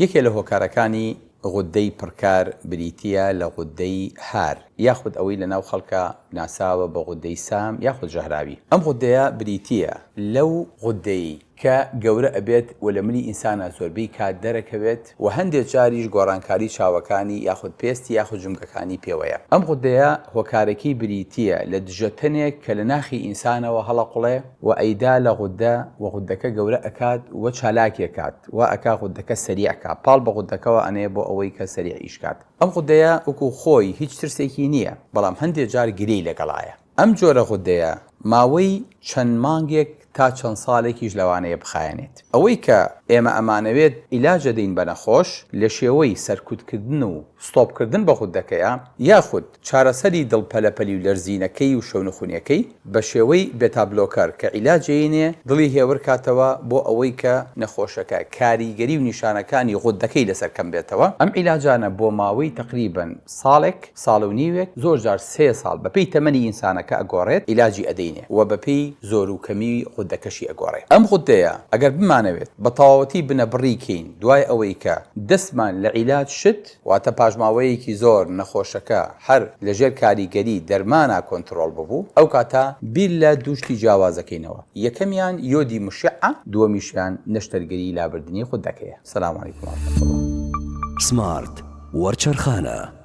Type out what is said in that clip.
یەکێ لە هۆکارەکانی غوددەی پڕکار بریتییە لە غوددەی هار یاخود ئەوەی لەناو خەڵکا ناساوە بە غوددەی سام یاخود ژەهراوی. ئەم غوددەیە بریتییە لەو غوددەی کە گەورە ئەبێت و لە ملی ئینسانا زۆربەی کات دەرەکەوێت و هەندێ جاریش گۆڕانکاری چاوەکانی یاخود پێستی یاخود جومگەکانی پێوەیە. ئەم غوددەیە هۆکارەکەی بریتییە لە دژەتەنێک کە لە ناخی ئینسانەوە هەڵەقوڵێ و ئەیدا لە غوددە و غوددەکە گەورە ئەکات و چالاکی ئەکات وا ئەکا غوددەکە سەریع کا پاڵ بە غوددەکەوە ئەنێ بۆ ئەوەی کە سەریع ئیش کات. ئەم غوددەیە وەکو خۆی هیچ ترسێکی نییە بەڵام هەندێ جار گرێی لەگەڵایە. ئەم جۆرە غوددەیە ماوەی چەند مانگێک تا چەند ساڵێکیش لەوانەیە بخایەنێت. ئەوەی کە ئێمە ئەمانەوێت عیلاج ئەدەین بە نەخۆش لە شێوەی سەرکوتکردن و ستۆپکردن بە غوددەکەیە یاخود چارەسەری دڵ پەلەپەلی و لەرزینەکەی و شەونخونیەکەی بە شێوەی beta blocker کە عیلاج ئەینێ دڵی هێور کاتەوە بۆ ئەوەی کە نەخۆشەکە کاریگەری و نیشانەکانی غوددەکەی لەسەر کەم بێتەوە. ئەم عیلاجانە بۆ ماوەی تەقریبەن ساڵێک، ساڵ و نیوێک، زۆر جار سێ ساڵ بە پێی تەمەنی ئینسانەکە ئەگۆڕێت عیلاجی ئەدەینێ و بە پێی زۆر و کەمی غوددەکەشی ئەگۆڕێ. ئەم غوددەیە ئەگەر بمانەوێت بە تەواوەتی بنەبڕی کەین دوای ئەوەی کە دەستمان لە عیلاج شت، واتە پاش ماوەیەکی زۆر نەخۆشەکە هەر لە ژێر کاریگەری دەرمانا کۆنترۆڵ ببوو، ئەو کاتە بیر لە دوو شتی جیاواز ئەکەینەوە، یەکەمیان یۆدی مشعە، دووەمیشیان نەشتەرگەری لابردنی غوددەکەیە. سلام علیکم ورحمە اللە. سمارت وەرچەرخانە.